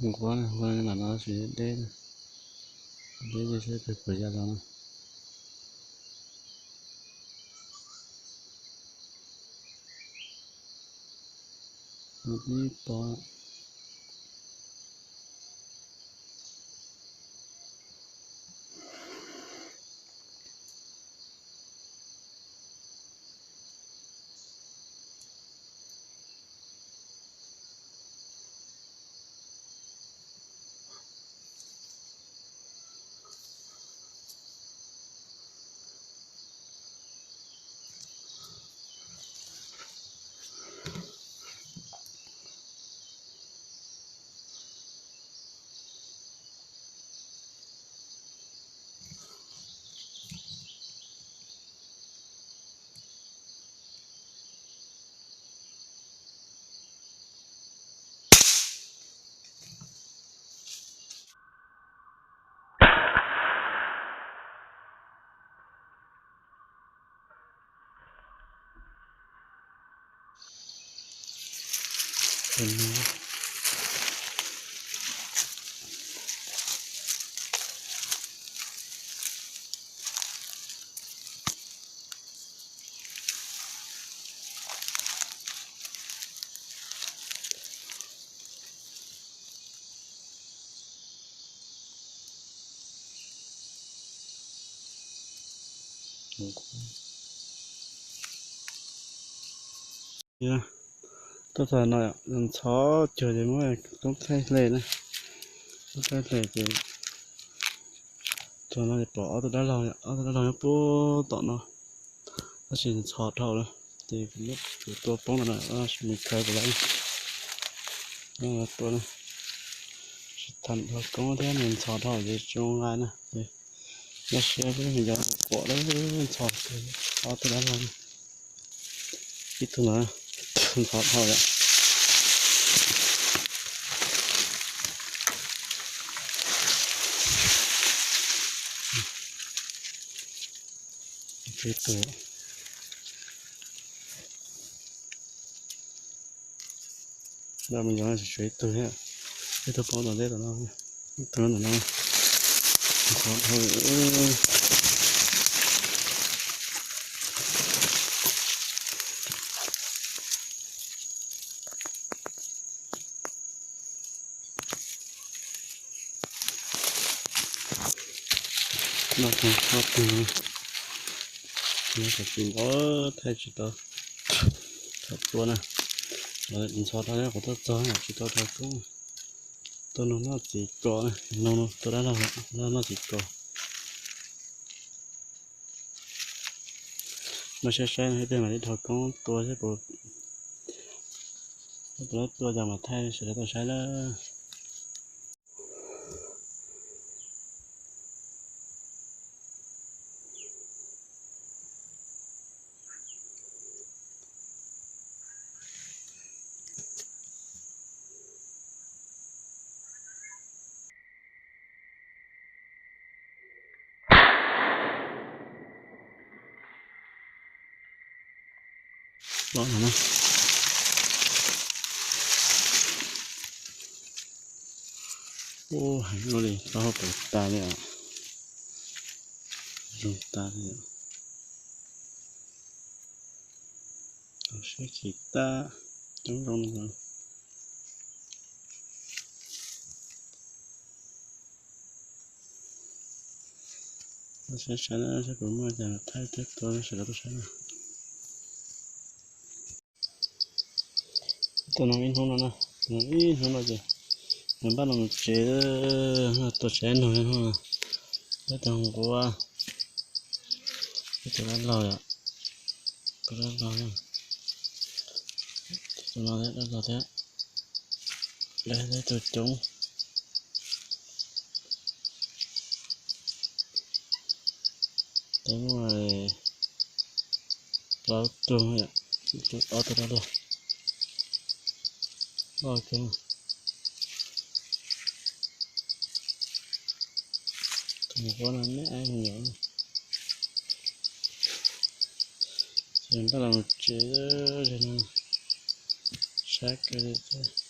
Nquab, nquab lam no tsis deb, deb deb seb pem puas ya los na. Ib pob. Tuaj txog no ntxhov cuag ces muab koob thaij hle na. Koob thaij hle ces txog no pom ob tug dab laug, ob tug dab laug nyob puag tom no, tab sis ntxhov dhau lawm ces kuv tua poob no na, tab sis mus khaws puas lawm. Tua na, tsis tham dhau koob thiab nws ntxhov dhau ces tsis zoo nqa na. Nyob siab xwb, nws yog pom lawm ntxhov, ob tug dab laug. Ib tug no ntxhov dhau lawm. Tshuav ib tug. Dab laug me nyuam tshuav ib tug thiab. Ib tug poob tom ntej tom no, ib tug tom no. Ntxhov dhau. No tus ntxhov tus no, no tsis npau thaij tsis tau, thaij tua na. Ntxhov dhau, kuv tuaj txog tsis tau dhau koob. Tua no noj txiv kos na, no tua dab laug, dab laug noj txiv kos. Mas saib saib no, ib pliag mam li dhau koob tua seb puas, puas tua cas mam thaij sawv daws tau saib na. Ub, heev li, taub hau poob tas li os. Zoo tas li os. Siab chim tag, coob zoo li no. Saib saib na, saib puas muaj cas thaij thiab tua sawv daws tau saib na. Tua no ib hnub no na, ib hnub no ces nws npaj los mus tsev, tua tsev nug no. Peb tus nquab, peb tus dab laug yom, tus dab laug, tus no thiab dab laug thiab, peb tus coob. Peb muaj plaub tug, ob tug dab laug, ob tug. Tus nquab no me me nyuam, ces npaj los mus tsev no, sab kawg li thiab.